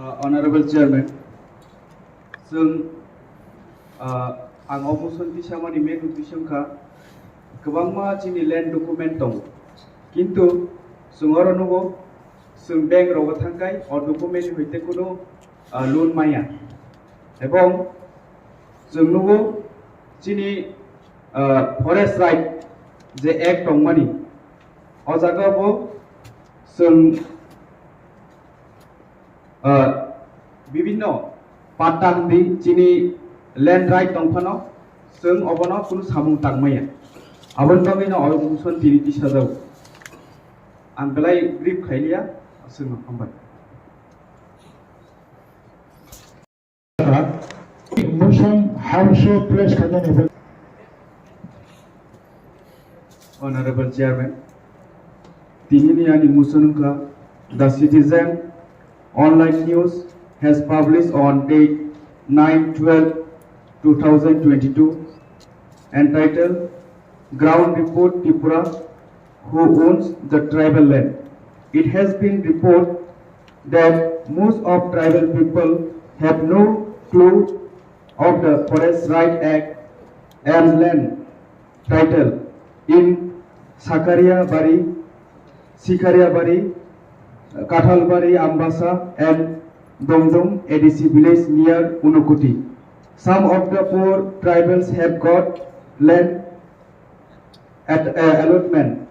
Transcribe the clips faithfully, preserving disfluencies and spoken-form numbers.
Honorable Chairman, chwng, ah, ang o motion tisamani main uddesyo wngkha, kwbangma chini land document tongo, kintu chwng oro nugo, chwng bank rogo thangkhai o document ni hoite kunu, ah, loan maya, ebong chwng nugo chini, ah, forest right je act tongmani, o jaga bo chwng ah, bibinno patta hwnwi chini land right tong phano, chwng obono kunu samung tangmaya. Aboni bagwino o motion tini tisajago. Ang belai brief khailiya, aswkno hambai. Motion House place khainani. Honorable Chairman, tinini ani motion wngkha, The Citizen Online News has published on date nine twelve two thousand twenty-two, entitled Ground Report Tripura, Who Owns the Tribal Land? It has been reported that most of tribal people have no clue of the Forest Right Act and land title in Sakaria Bari, Sikaria Bari, Kathal Bari, Ambasa, and Dongdong A D C village near Unakoti. Some of the poor tribals have got land at, uh, allotment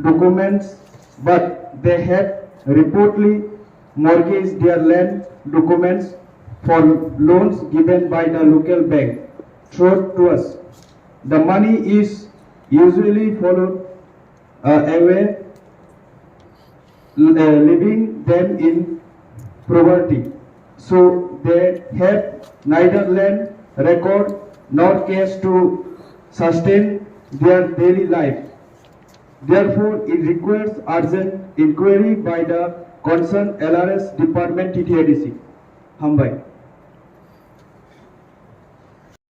documents, but they have reportedly mortgaged their land documents for loans given by the local bank through trust. The money is usually followed, uh, away, uh, leaving them in poverty. So they have neither land record nor cash to sustain their daily life. Therefore, it requires urgent inquiry by the concerned L R S department, T T A D C. Hambai.